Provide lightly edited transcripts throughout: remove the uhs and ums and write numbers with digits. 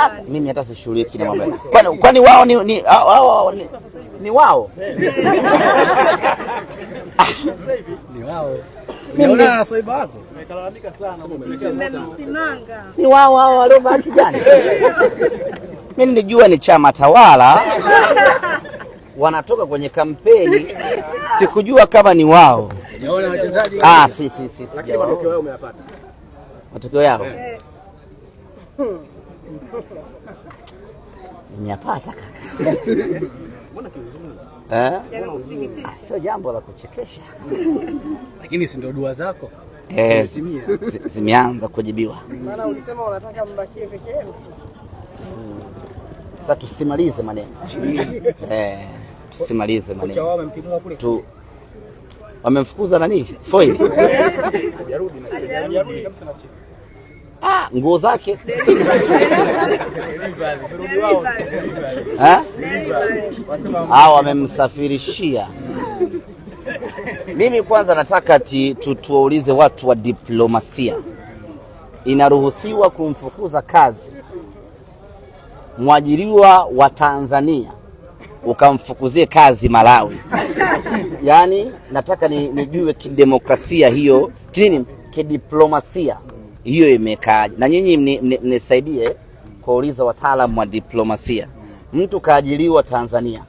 Ah, mimi hata sishughuliki na mambo. Kwani wao ni wao? Ni wao. Mimi Unaona na swaiba wako? Ni wao hao waliovaa kijani. Mimi nilijua ni chama tawala wanatoka kwenye kampeni, sikujua kama ni wao. Unaona wachezaji? Ah, si. Lakini matokeo yao umeyapata. Matokeo yao nimeyapata kaka. Eh? Ah, sio jambo la kuchekesha. Lakini si ndio dua zako? Eh, zimeanza kujibiwa. Maana ulisema unataka mbakie peke yenu. Sasa tusimalize maneno. Eh, tusimalize maneno. Wao wamemtimua kule. Tu wamemfukuza nani? Foil. Ah, nguo zake. Eh? Ah, wamemsafirishia. Mimi kwanza nataka tuwaulize watu wa diplomasia, inaruhusiwa kumfukuza kazi mwajiriwa wa Tanzania ukamfukuzie kazi Malawi? Yaani nataka nijue kidemokrasia hiyo kinini, kidiplomasia hiyo imekaaje, na nyinyi mnisaidie kuwauliza wataalamu wa diplomasia. Mtu kaajiriwa Tanzania,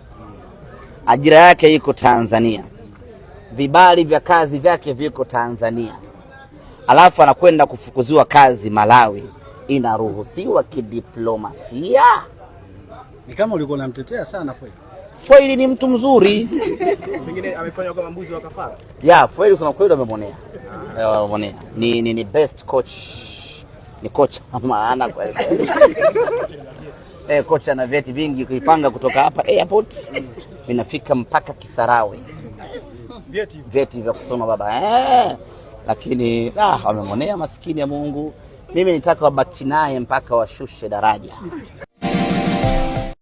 ajira yake iko Tanzania, vibali vya kazi vyake viko Tanzania, alafu anakwenda kufukuziwa kazi Malawi, inaruhusiwa kidiplomasia? Ni kama ulikuwa unamtetea sana Foil. Foili ni mtu mzuri. Pengine amefanywa kama mbuzi wa kafara. Ya, Foili kusema kweli wamemwonea. Wamemwonea. Ni best coach. Ni kocha maana kweli kweli. Eh, kocha ana vyeti vingi kuipanga kutoka hapa airport vinafika mpaka Kisarawe. Vyeti vya kusoma baba. Lakini wamemwonea maskini ya Mungu. Mimi nitaka wabaki naye mpaka washushe daraja.